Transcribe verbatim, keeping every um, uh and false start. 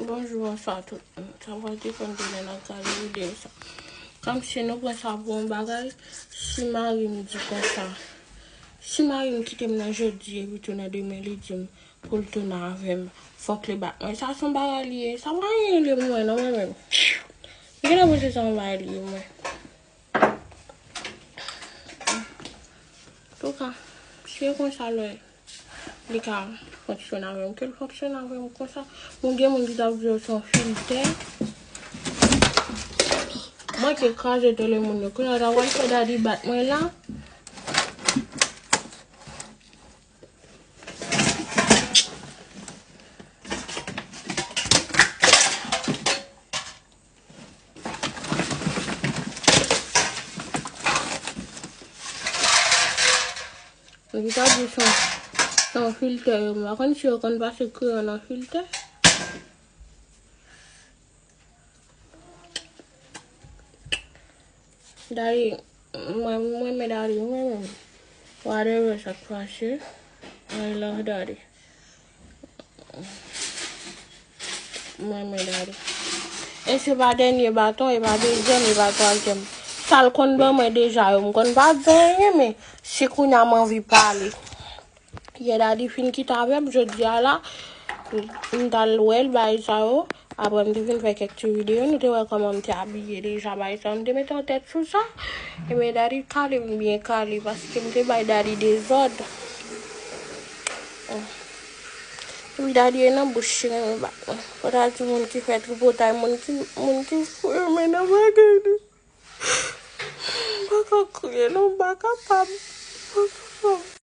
Bonjou, bonswa tout moun. Sa fè defann tounen nan kare videyo sa. Kòmsi nou pran sa pou yon bagay, si mari m di konsa, si mari m kite m nan jodi epi tounen demen, li di m pou l tounen avè m, fòk li bat mwen. Sa se yon bagay li ye, sa pa anyen li ye pou mwen non, mwen menm. M gentan panse se yon bagay li ye, mwen. Antouka, si e konsa lè li ka fonksyone avè m, ke l fonksyone avè m konsa. Bon, gen moun ki t ap di yo se yon filtè. Mwen te kraze telemoun yo. Kounye a ta pral fè Daddy bat mwen la. Li ta di se yon, se yon filtè yo. M pa konn si yo konn pase kreyon nan filtè. Daddy, mwen, mwen renmen Daddy, mwen menm. Whatever sa k pase, I love Daddy. Mwen renmen Daddy. E se pa dènye baton, e pa dezyèm, e pa twazyèm. Sa l konn ban mwen deja yo, m konn pa di anyen, men si kounye a m anvi pale. Yè Daddy fin kite avè m, jodi a la, m t al wè l, bagay sa yo. Apre m te fin fè kèk ti videyo, nou te wè kòman m te abiye deja, bagay sa yo, m te mete yon tèt sou sa. Ebyen, Daddy kale m byen kale, paske m te bay Daddy dezòd. Epi Daddy e nan bouch li renmen bat mwen. Fò ta di moun ki fè tripotay, moun ki, moun ki fou renmen nan bagay li. M pa ka kriye non, m pa kapab.